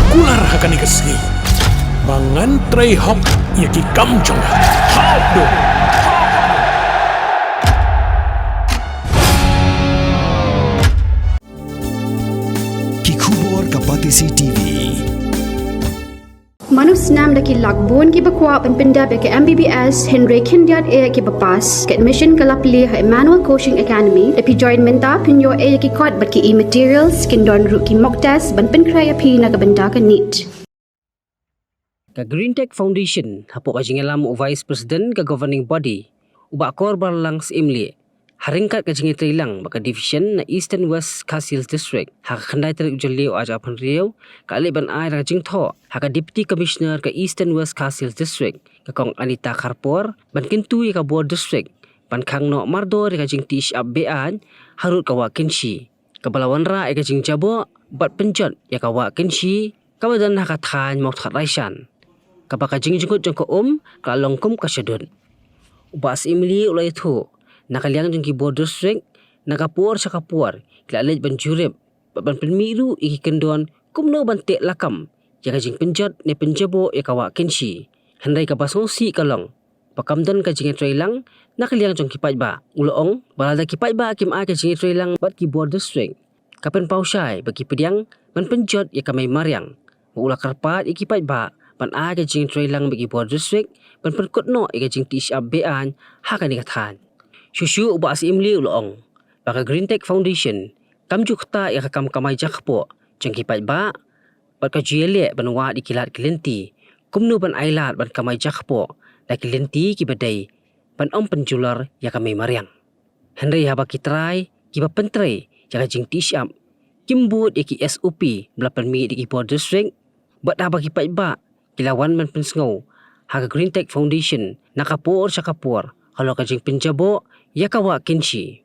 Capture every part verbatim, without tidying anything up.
Kular ha kane ka sngi ba ngan trei hok ïa ki kam jong nga. Ki khubor ka Batesi T V. Mano snam da ki lak bun kiba kwah ban pyndep ïa ka M B B S hynrei khyndiat eh kiba pass. Ka admission ka la plie ha Emmanuel Coaching Academy. Da phi join mynta phin ïoh eh ïa ki kot bad ki e-materials, kin don ruh ki mock test ban pynkhreh ïa phi na ka bynta ka NEET. Ka Green Tech Foundation, hapoh ka jingïalam u Vice President ka Governing Body, u Bah Korbal Lang Syiemlieh, ha ryngkat ka jingïatreilang bad ka Division na Eastern West Khasi Hills District, ha ka khyndai tarik u Jylliew ar hajar arphew hynriew, ka la leit ban ai da ka jingthoh ha ka Deputy Commissioner ka Eastern West Khasi Hills District, ka Kong Anita Kharpor, ban kyntu ïa ka bor District ban khang noh mardor ïa ka jingtih shyiap be-aiñ harud ka Wah Kynshi, kaba la wanrah ïa ka jingjaboh bad pynjot ïa ka Wah Kynshi, kaba don ha ka thaiñ Mawthadraishan, kaba ka jingjngut jong ka um ka la long kum ka shadut. U Bah Syiemlieh u la ïathuh, na ka liang jong ki bor District, na ka por sha ka por ki la leit ban jurip bad ban pynmih ruh ïa ki kyndon kumno ban teh lakam ïa ka jingpynjot ne pynjaboh ïa ka Wah Kynshi. Hynrei kaba sngewsih ka long ba kam don ka jingïatreilang na ka liang jong ki paidbah. U la ong ba lada ki paidbah kim ai ka jingïatreilang bad ki bor District, ka pynpaw shai ba ki pdiang ban pynjot ïa ka mei mariang. Bad u la kyrpad ïa ki paidbah ban ai ka jingïatreilang bad ki bor District ban pynkut noh ïa ka jingtih shyiap be-aiñ ha kane ka thaiñ. Shuh shuh u Bah Syiemlieh u la ong ba ka Green Tech Foundation kam ju ktah ïa ka kam kamai jakpoh jong ki paidbah, bad ka ju ïaleh ban wad ïa ki lad ki lynti kumno ban ailad ban kamai jakpoh da ki lynti kiba dei ban ym pynjulor ïa ka mei mariang. Hynrei haba ki trai kiba pyntrei ïa ka jingtih shyiap kim bud ïa ki S O P ba la pynmih da ki bor District, bad haba ki paidbah ki la wan ban pynsngew ha ka Green Tech Foundation na ka por sha ka por halor ka jingpynjaboh ïa ka Wah Kynshi,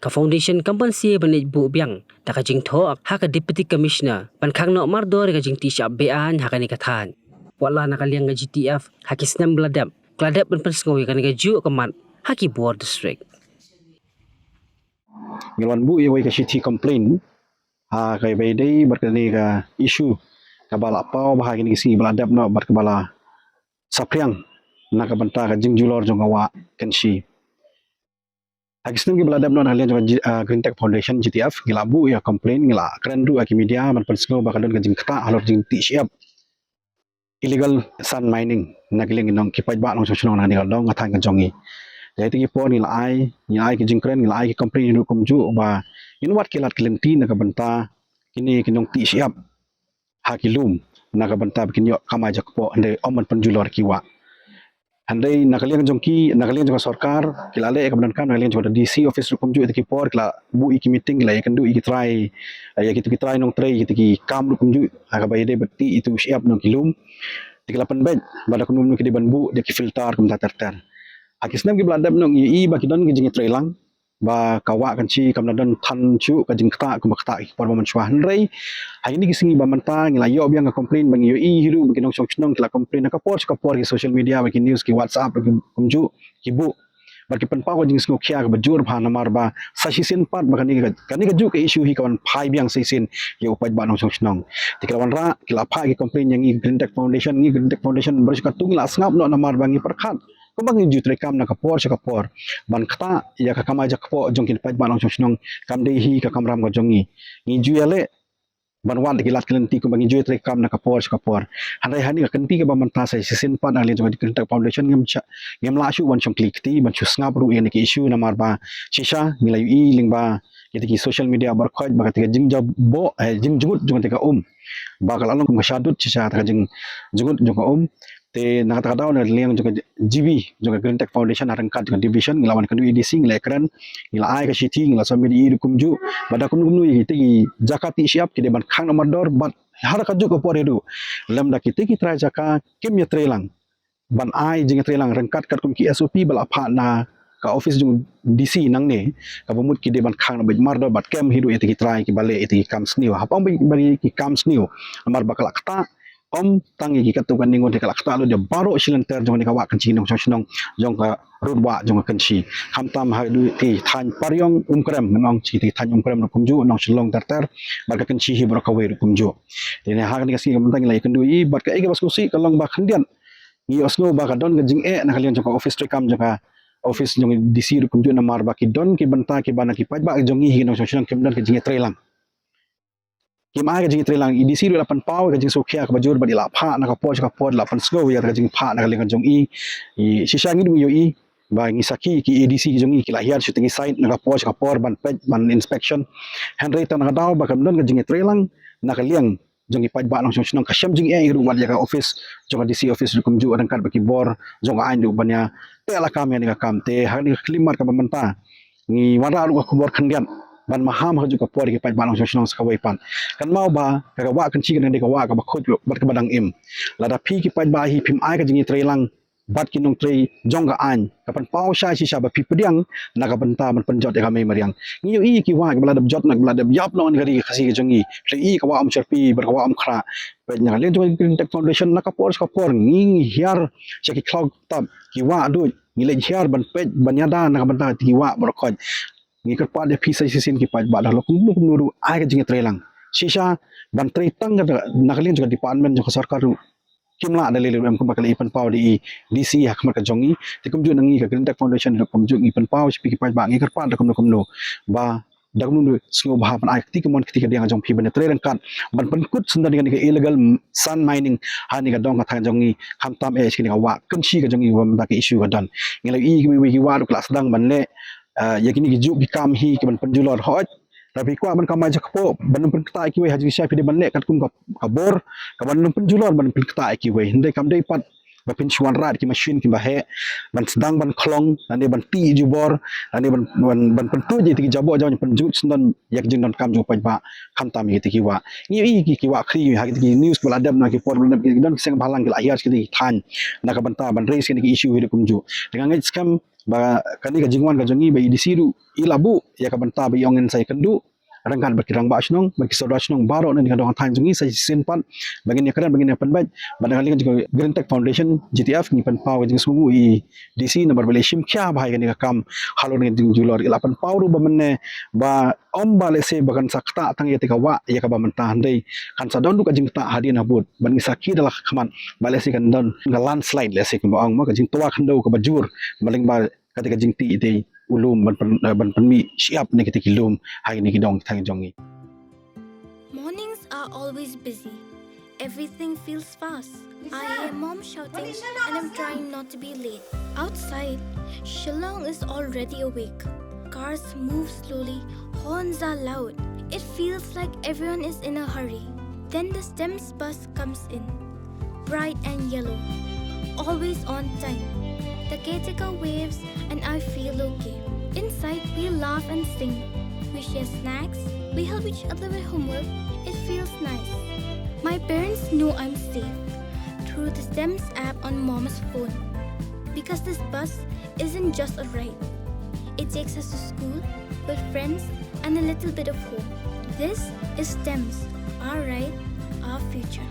ka Foundation kam banse ban leit buh biang da ka jingthoh ha ka Deputy Commissioner ban khang noh mardor ïa ka jingtih shyiap be-aiñ ha kane ka thaiñ. Watla na ka liang ka G T F, ha ki snem ba la dep ka la dep ban pynsngew ïa kane kajuh ka mat ha ki bor District. Ngi la wan buh ïa kawei ka shithi complaint ha kaba ïadei bad kane ka issue kaba la paw ba ha kine ki sngi ba la dep noh bad kaba la saphriang na ka bynta ka jingjulor jong ka Wah Kynshi. Ha ki snem kiba la dep noh, na ka liang jong ka G-, ah, Green Tech Foundation, G T F, ngi la buh ïa complaint, ngi la kren ruh ha ki media ban pynsngew ba ka don ka jingktah halor jingtih shyiap, illegal sand mining, na ka liang ki nong, ki paidbah nongshong shnong na kane ka dong ka thaiñ ka jong ngi. Ïa kito ki por ngi la ai, ngi la ai ki jingkren, ngi la ai ki complaint ruh kumjuh ba ngin wad ki lad ki lynti na ka bynta kine ki nongtih shyiap ha ki lum na ka bynta ba kin ïoh kamai jakpoh, hynrei ym ban pynjulor ki wah. Hynrei na ka liang jong ki, na ka liang jong ka sorkar, ki la leh kaba donkam, na ka liang jong ka D C office ruh kumjuh, ïa kito ki por ki la buh ïa ki meeting, ki la ïakynduh ïa ki trai, ïa kito ki trai nongtrei, ïa kito ki kam ruh kumjuh ha kaba ïadei bad tih ïa kito ki shyiap na ki lum. Te ki la pynbeit ba da kumno kumno ki dei ban buh da ki filter kumta ter ter. Ha ki snem kiba la dep noh ngi ïohi ba ki don ki jingïatreilang ba ka Wah Kynshi kam da don than shuh ka jingktah kumba ktah ki por ba mynshuwa, hynrei ha kine ki sngi ba mynta ngi la ïoh biang ka complaint ba ngi ïohi hi ruh ba ki nongshong shnong ki la complain ha ka por sha ka por, ki social media, ba ki news, ki WhatsApp, ba ki kumjuh ki buh, ba ki pynpaw ka jingsngewkhia kaba jur bha namar ba sa shisien pat ba kane ka, kane kajuh ka issue hi ka wan phai biang sa shisien ïa u paidbah nongshong shnong. Te ki la wanrah, ki la phah ki complaint ïa ngi Green Tech Foundation, ngi Green Tech Foundation baroh shi katto ngi la sngap noh namar ba ngi pyrkhat kumba ngi ju treikam na ka por sha ka por ban ktah ïa ka kamai jakpoh jong ki paidbah nongshong shnong, kam dei hi ka kamram ka jong ngi. Ngi ju ïaleh ban wad da ki lad ki lynti kumba ngi ju treikam na ka por sha ka por. Hynrei ha kane ka kynti kaba mynta sa shisien pat na ka liang jong ka Green Tech Foundation ngim sha, ngim lah shuh ban shong kli kti, ban shu sngap ruh ïa kane ka issue namar ba shisha ngi la ïohi lyngba kito ki social media baroh khoit ba kata ka jingjaboh, eh, jingjngut jong kata ka um ba ka la long kum ka shadut shisha kata ka jingjngut jong ka um. Te na kata ka daw na ka liang jong ka G B, jong ka Green Tech Foundation ha ryngkat jong ka division, ngi la wan kynduh ïa D C, ngi la kren, ngi la ai ka shithi, ngi la submit ïa i ruh kumjuh ba da kumno kumno ïa kita ki jaka tih shyiap ki dei ban khang noh mardor, bad ha kajuh ka por hi ruh lymda kita ki trai jaka kim ïatreilang ban ai jingïatreilang ryngkat katkum ki S O P ba la phah na ka office jong D C nangne, kaba mut ki dei ban khang noh beit mardor bad kem hi ruh ïa kita ki trai kiba leh ïa kita ki kam sniew. Hapdeng ba ki kam sniew namar ba ka la ktah Ym tang ïa ki katto katne ngut, ka la ktah lut ïa baroh shi lynter jong kane ka wah Kynshi nongshong shnong jong ka rud wah jong ka Kynshi. Khamtam haduh ki thaiñ Pariong, Umkrem, ngan ong shi ki thaiñ Umkrem ruh kumjuh, Nongshillong ter ter, bad ka Kynshi hi baroh kawei ruh kumjuh. Te ne ha kane ka sngi ka mynta ngi la ïakynduh ïa i, bad kaei kaba sngewsih ka long ba khyndiat ngi ïohsngew ba ka don ka jingeh na ka liang jong ka ophis treikam jong ka ophis jong i D C ruh kumjuh, namar ba ki don ki bynta kiba na ki paidbah jong ngi hi ki nongshong shnong kim don ka jingïatreilang. Kim ai ka jingïatreilang. I D C ruh la pynpaw ka jingsngewkhia kaba jur bad i la phah na ka por sha ka por, la pynsngew ïa ka jingphah na ka liang jong i. I shisha ngi ruh ngi ïohi ba ngi sakhi ki A D C ki jong ngi ki la hiar shuh te ngi site na ka por sha ka por ban peit ban inspection. Hynrei tang na ka daw ba kam don ka jingïatreilang na ka liang jong ki paidbah nongshong shnong, ka shem jingeh ruh wat ïa ka ophis jong ka D C ophis ruh kumjuh, ryngkat bad ki bor jong ka aiñ ruh ban ïa teh lakam ïa kane ka kam. Te ha kane ka khyllipmat kaba mynta ngi wanrah ruh ka khubor khyndiat ban maham ha kajuh ka por ïa ki paidbah nongshong shnong sa kawei pat. Kynmaw ba ka, ka wah Kynshi ka dang dei ka wah kaba khuid ruh bad kaba dang im. Lada phi ki paidbah hi phim ai ka jingïatreilang bad ki nongtrei jong ka aiñ, ka pynpaw shai shisha ba phi pdiang na ka bynta ban pynjot ïa ka mei mariang. Ngi ïohi ki wah kiba la dep jot noh, kiba la dep ïap noh ha kane ka ri Khasi ka jong ngi. Phi ïohi ka wah Umshyrpi bad ka wah Umkhrah. Peit na ka liang jong ka Green Tech Foundation, na ka por sha ka por ngi hiar sha ki khlaw tap, ki wah duh, ngi leit hiar ban peit ban ïada na ka bynta ki wah baroh khoit. Ngi kyrpad ïa phi sa shisien ki paidbah, da lok kumno kumno ruh ai ka jingïatreilang. Shisha ban trei tang ka na ka liang jong ka department jong ka sorkar ruh kim lah da lei lei ruh em, kumba ka la ïa pynpaw da i D C ha khmat ka jong ngi. Te kumjuh na ngi ka Green Tech Foundation ruh kumjuh ngi pynpaw sha phi ki paidbah, ngi kyrpad da kumno kumno ba da kumno kumno sngewbha ban ai ka kti kamon kti kadiang jong phi ban ïatrei ryngkat ban pynkut syndon ïa kane ka illegal sand mining ha kane ka dong ka thaiñ jong ngi, khamtam eh sha kane ka wah Kynshi ka jong ngi, ba mynta ka issue ka don. Ngi la ïohi kiwei kiwei ki wah ruh ki la sdang ban leh, ah, ïa kine ki juh ki kam hi ki ban pynjulor. Hooid, lada phi kwah ban kamai jakpoh ban ym pynkhiah ïa kiwei, ha jingshisha phi dei ban leh katkum ka, ka bor, ka ban ym pynjulor ban pynkhiah ïa kiwei. Hynrei kam dei pat ba phin shu wanrah ki machine kiba heh ban sdang ban khlong, lane ban tih jubor, lane ban, ban, ban pyntuid ïa ki jaboh jaboh, pynjot syndon ïa ki jingdonkam jong u paidbah, khamtam ïa kito ki wah. Ngi ïohi ki, ki wah khri ha kito ki news ba la dep na ki por ba la dep, ki don ki seng bhalang ki la hiar sha kito ki thaiñ na ka bynta ban raise kine ki issue hi ruh kumjuh. Te nga ngeit skhem ba kane ka jingwan ka jong ngi ba i D C ruh i la buh ïa ka bynta ba i ong ngin sa ïakynduh ryngkat bad ki rangbah shnong, bad ki sordar shnong baroh na kane ka dong ka thaiñ jong ngi sa shisien pat ba ngin ïakren, ba ngin ïapynbeit. Bad na ka liang jong ka Green Tech Foundation, G T F, ngi pynpaw ka jingsngewnguh ïa i D C namar ba i la shim khia bha ïa kane ka kam halor kane ka jingjulor. I la pynpaw ruh ba mynne ba ym ba lehse ba kan sa ktah tang ïa kata ka wah ïa kaba mynta, hynrei kan sa don ruh ka jingktah hadien habud. Bad ngi sakhi da la khmat ba lehse kan don ka landslide, lehse kumba ong mo, ka jingtwa khyndew kaba jur ba lyngba kata ka jingtih ïa u lum ban pyn-, eh, ban pynmih shyiap na kita ki lum ha kine ki dong thaiñ jong ngi. Mornings are always busy. Everything feels fast. I hear mom shouting and I'm trying not to be late. Outside, Shillong is already awake. Cars move slowly, horns are loud. It feels like everyone is in a hurry. Then the STEMS bus comes in. Bright and yellow. Always on time. The caretaker waves and I feel okay. Inside, we laugh and sing. We share snacks. We help each other with homework. It feels nice. My parents know I'm safe through the STEMS app on mom's phone. Because this bus isn't just a ride. It takes us to school, with friends, and a little bit of hope. This is STEMS, our ride, our future.